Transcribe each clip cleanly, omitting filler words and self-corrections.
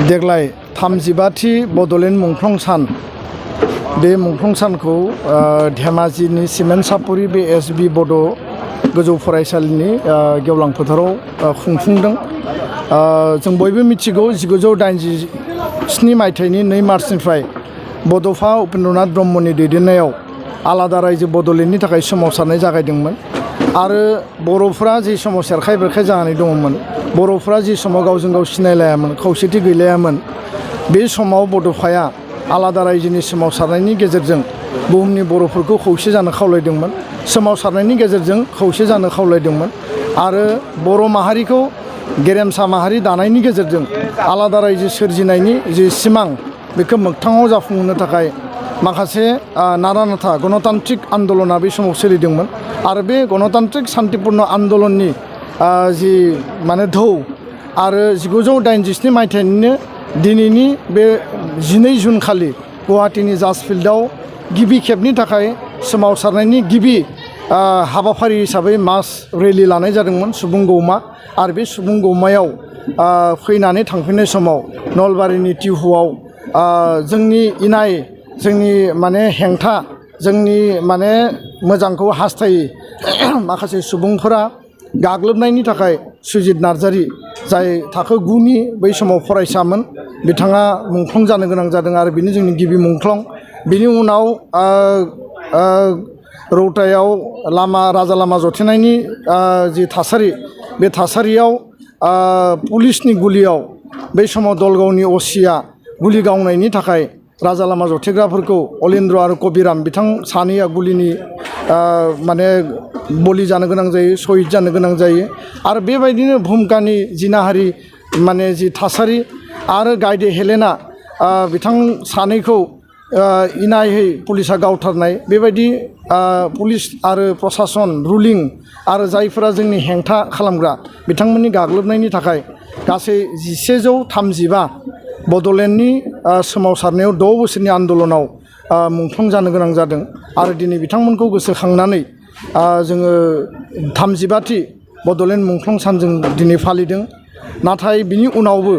देग्लाय 35थि बड'लेण्ड मुंख्लं सान बे मुंख्लं सानखौ धेमाजिनि सिमेन्ट सापरि बे SB बड' गोजौ फरायसालिनि गेवलां फोथाराव खुंफुंदों। जों बयबो मिथिगौ 1987 मायथाइनि 2 मार्चनिफ्राय बड'फा उपेन्द्रनाथ ब्रह्मनि दैदेननायाव आलादा रायजो बड'लेण्डनि थाखाय सोमावसारनाय जागायदोंमोन आरो बर'फोरा जे समाव सेरखाय बेरखाय जानानै दङमोन, बर'फोरा जे समाव गावजों गाव सिनायलायामोन, खौसेथि गैलायामोन, बे समाव बड'फाया आलादा रायजोनि सोमावसारनायनि गेजेरजों बुहुमनि बर'फोरखौ खौसे जानो खावलायदोंमोन, सोमावसारनायनि गेजेरजों खौसे जानो खावलायदोंमोन आरो बर' माहारिखौ गेरेमसा माहारि दानायनि गेजेरजों आलादा रायजो सोरजिनायनि जे सिमां बेखौ मोगथाङाव जाफुंहोनो थाखाय माखासे नारा नाथा गणतान्त्रिक आन्दलना बे समाव सोलिदोंमोन आरो बे गणतान्त्रिक शान्तिपूर्ण आन्दलननि जि माने धौ आरो 1987 मायथाइनिनो दिनैनि बे 12 जुन खालि गुवाहाटीनि जाज फिल्डआव गिबि खेबनि थाखाय सोमावसारनायनि गिबि हाबाफारि हिसाबै मास रेलि लानाय जादोंमोन सुबुं गौमा आरो बे सुबुं गौमायाव फैनानै थांफिननाय समाव नलबारिनि टिहुआव जोंनि इनाय जोंनि माने हेंथा जोंनि माने मोजांखौ हास्थायै माखासे सुबुंफोरा गाग्लोबनायनि थाखाय सुजित नार्जारी जाय थाखो 9नि बै समाव फरायसामोन, बिथाङा मुंख्लं जानो गोनां जादों आरो बेनो जोंनि गिबि मुंख्लं। बिनि उनाव रौतायाव राजा लामा जथेनायनि जि थासारि, बे थासारियाव पुलिसनि गुलियाव बै समाव दलगावनि असिया गुलि गावनायनि थाखाय राजा लामा जथेग्राफोरखौ अलिन्द्र आरो कबिराम बिथां सानैया गुलिनि माने बलि जानो गोनां जायो, शहीद जानो गोनां जायो आरो बेबायदिनो भुमकानि जिनाहारि माने जि थासारि आरो गायदे हेलेना बिथां सानैखौ इनायै पुलिसा गावथारनाय, बेबायदि पुलिस आरो प्रशासन रुलिं आरो जायफोरा जोंनि हेंथा खालामग्रा बिथांमोननि गाग्लोबनायनि थाखाय गासै 1135 बड'लेण्डनि सोमावसारनायाव 6 बोसोरनि आन्दलनाव मुंख्लं जानो गोनां जादों आरो दिनै बिथांमोनखौ गोसोखांनानै जोङो 35थि बड'लेण्ड मुंख्लं सानजों दिनै फालिदों। नाथाय बिनि उनावबो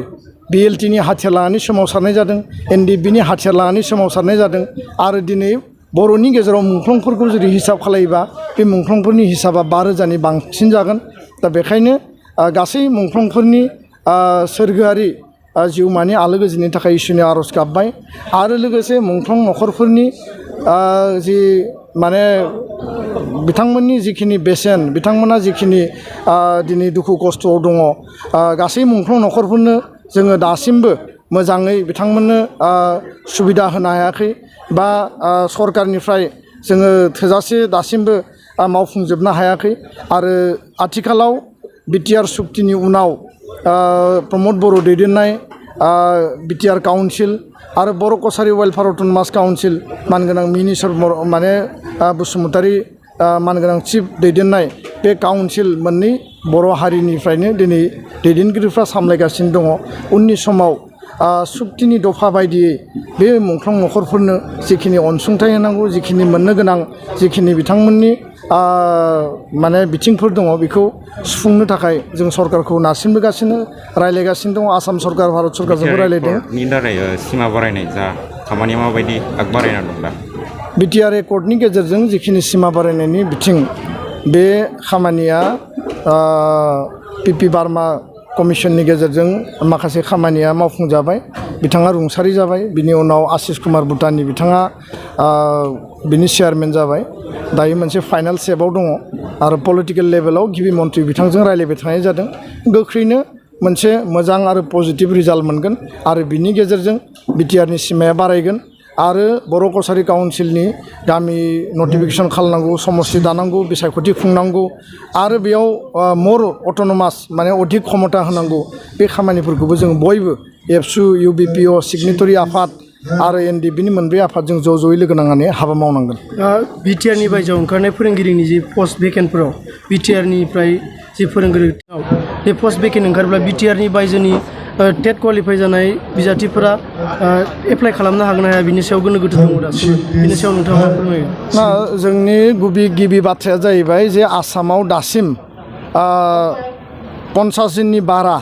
BLTनि हाथियार लानानै सोमावसारनाय जादों, NDFBनि हाथियार लानानै सोमावसारनाय जादों आरो दिनै बर'नि गेजेराव मुंख्लंफोरखौ जुदि हिसाब खालायोबा बे मुंख्लंफोरनि हिसाबा 5,000नि बांसिन जागोन। दा बेखायनो गासै मुंख्लंफोरनि सोरगोआरि जिउमानि आलो गोजोननि थाखाय इसोरनि आर'ज गाबबाय आरो लोगोसे मुंख्लं नखरफोरनि जि माने बिथांमोननि जिखिनि बेसेन, बिथांमोना जिखिनि दिनै दुखु खस्थ'आव दङ, गासै मुंख्लं नखरफोरनो जोङो दासिमबो मोजाङै बिथांमोननो सुबिदा होनो हायाखै बा सरकारनिफ्राय जोङो थोजासे दासिमबो मावफुंजोबनो हायाखै आरो आथिखालाव BTR सुक्तिनि उनाव प्रमद बर' दैदेननाय BTR काउन्सिल आरो बर' कसारि वेलफेयार अट'नमास काउन्सिल मानगोनां मिनिस्टार माने बसुमतारी मानगोनां चिफ दैदेननाय बे काउन्सिल मोननै बर' हारिनिफ्रायनो दिनै दैदेनगिरिफ्रा सामलायगासिनो दङ। उननि समाव सुक्तिनि दफा बायदियै बे मुंख्लं नखरफोरनो जिखिनि अनसुंथाइ होनांगौ, जिखिनि मोननो गोनां जिखिनि बिथांमोननि माने बिथिंफोर दङ बेखौ सुफुंनो थाखाय जों सरकारखौ नारसिनबोगासिनो रायलायगासिनो दङ। आसाम सरकार, भारत सरकारजोंबो रायलायदों। नि दारै सिमा बारायनाय जा खामानिया माबायदि आगबारायना दं दा? BTR एकर्डनि गेजेरजों जिखिनि सिमा बारायनायनि बिथिं, बे खामानिया PP बार्मा कमिसननि गेजेरजों माखासे खामानिया मावफुंजाबाय, बिथाङा रुंसारि जाबाय। बिनि उनाव आशिष कुमार भुटाननि बिथाङा बिनि चेयारमेन जाबाय। दायो मोनसे फाइनाल स्टेपआव दङ आरो पलिटिकेल लेभेलाव गिबि मन्थ्रि बिथांजों रायलायबाय थानाय जादों। गोख्रैनो मोनसे मोजां आरो पजिटिभ रिजाल्ट मोनगोन आरो बिनि गेजेरजों BTRनि सिमाया बारायगोन आरो बर' कसारि काउन्सिलनि गामि नटिफिकेसन खालामनांगौ, समस्ति दानांगौ, बिसायख'थि खुंनांगौ आरो बेयाव मर अट'नमास माने अधिक क्षमता होनांगौ। बे खामानिफोरखौबो जों बयबो एबसु, UBPO, सिगनेटरि आफाद आरो NDFBनि मोनब्रै आफादजों ज'यै लोगो नांनानै हाबा मावनांगोन। BTRनि बायजोआव ओंखारनाय फोरोंगिरिनि जि पस्ट भेकेन्टफोराव BTRनिफ्राय जि फोरोंगिरि बे पस्ट भेकेन्ट ओंखारब्ला BTRनि बायजोनि टेट क्वालिफाइ जानाय बिजाथिफोरा एप्लाइ खालामनो हागोन ना हाया, बिनि सायाव गोनो गोथो दङ दासिम, बिनि सायाव नोंथाङा फोरमायो। जोंनि गिबि बाथ्राया जाहैबाय जे आसामाव दासिम 50 जननि बारा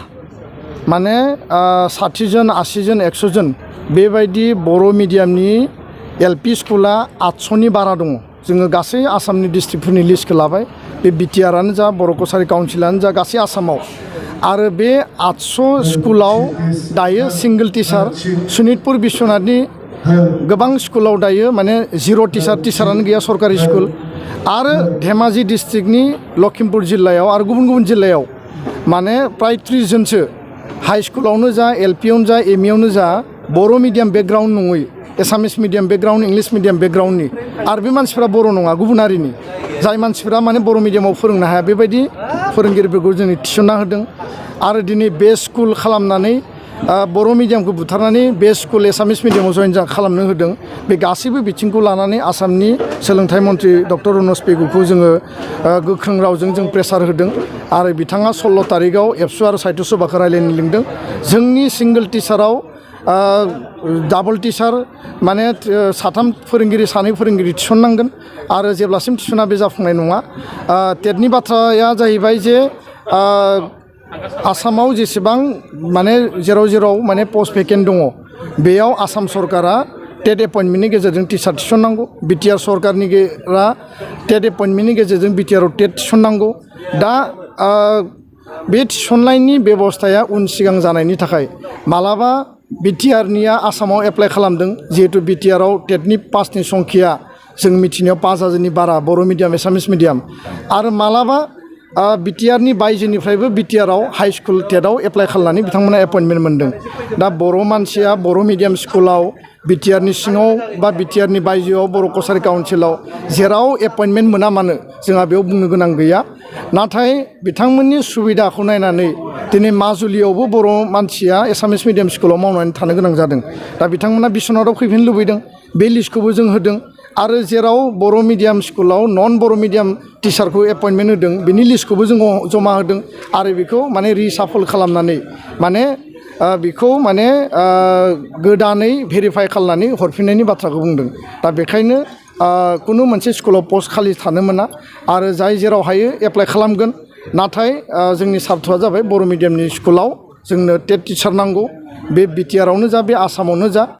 माने 60 जन 80 जन 100 जन बेबायदि बर' मिडियामनि एलपि स्कुला 800नि बारा दङ जोङो गासै आसामनि डिस्ट्रिक्टफोरनि लिस्टखौ लाबाय बे बिटिआरआनो जा बर' कसारि काउन्सिलानो जा गासै आसामाव आरो बे 800 स्कुलाव दायो सिंगल टिचार सनितपुर बिश्वनाथनि गोबां स्कुलाव दायो माने जिर' टिचारानो गैया सरकारि स्कुल आरो धेमाजि डिस्ट्रिक्टनि लखिमपुर जिल्लायाव आरो गुबुन गुबुन जिल्लायाव माने प्राय 30 जनसो हाई स्कुलावनो जा एलपियावनो जा एमइआवनो जा बर' मिडियाम बेकग्राउन्ड नङै एसामिस मिडियाम बेकग्राउन्ड इंलिश मिडियाम बेकग्राउन्डनि आरो बे मानसिफ्रा बर' नङा गुबुन हारिनि जाय मानसिफ्रा माने बर' मिडियामाव फोरोंनो हाया बेबायदि फोरोंगिरिफोरखौ जों थिसनना होदों आरो दिनै बे स्कुल खालामनानै बर' मिडियामखौ बुथारनानै बे स्कुल एसामिस मिडियामाव जइन खालामनो होदों बे गासैबो बिथिंखौ लानानै आसामनि सोलोंथाइ मन्थ्रि डक्टर रनज पेगुखौ जोङो गोख्रों रावजों जों प्रेसार होदों आरो बिथाङा 16 तारिखआव एबसु आरो साहित्य सभाखौ रायलायनो लिंदों जोंनि सिंगल टिचाराव डाबल टिचार माने 3 फोरोंगिरि 2 फोरोंगिरि थिसननांगोन आरो जेब्लासिम थिसना बे जाफुंनाय नङा टेटनि बाथ्राया जाहैबाय जे आसामाव जेसेबां माने जेराव माने पस्ट भेकेन्ट दङ बेयाव आसाम सरकारा टेट एपइन्टमेन्टनि गेजेरजों टिचार थिसननांगौ बिटिआर सरकारनि टेट एपइन्टमेन्टनि गेजेरजों बिटिआरआव टेट थिसननांगौ दा बे थिसननायनि बेबस्थाया उन सिगां जानायनि थाखाय मालाबा बिटिआरनिया आसामाव एप्लाइ खालामदों जिहेतु बिटिआरआव टेटनि पासनि संख्या जों मिथिनायाव 5000नि बारा बर' मिडियाम एसामिस मिडियाम आरो मालाबा बिटिआरनि बायजोनिफ्रायबो बिटिआरआव हाई स्कुल टेटआव एप्लाइ खालामनानै बिथांमोना एपइन्टमेन्ट मोन्दों दा बर' मानसिया बर' मिडियाम स्कुलाव बिटिआरनि सिङाव बा बिटिआरनि बायजोआव बर' कसारि काउन्सिलाव जेराव एपइन्टमेन्ट मोना मानो जोंहा बेयाव बुंनो गोनां गैया नाथाय बिथांमोननि सुबिदाखौ नायनानै दिनै माजुलियावबो बर' मानसिया एसामिस मिडियाम स्कुलाव मावनानै थानो गोनां जादों दा बिथांमोना बिश्वनाथआव फैफिननो लुबैदों बे लिस्टखौबो जों होदों आरो जेराव बर' मिडियाम स्कुलाव नन बर' मिडियाम टिचारखौ एपइन्टमेन्ट होदों बिनि लिस्टखौबो जों जमा होदों आरो बेखौ माने रिसाफल खालामनानै माने बेखौ माने गोदानै भेरिफाइ खालामनानै हरफिननायनि बाथ्राखौ बुंदों दा बेखायनो कुनु मोनसे स्कुलाव पस्ट खालि थानो मोना आरो जाय जेराव हायो एप्लाइ खालामगोन नाथाय जोंनि सार्थ'आ जाबाय बर' मिडियामनि स्कुलाव जोंनो टेट टिचार नांगौ बे बिटिआरआवनो जा बे आसामावनो जा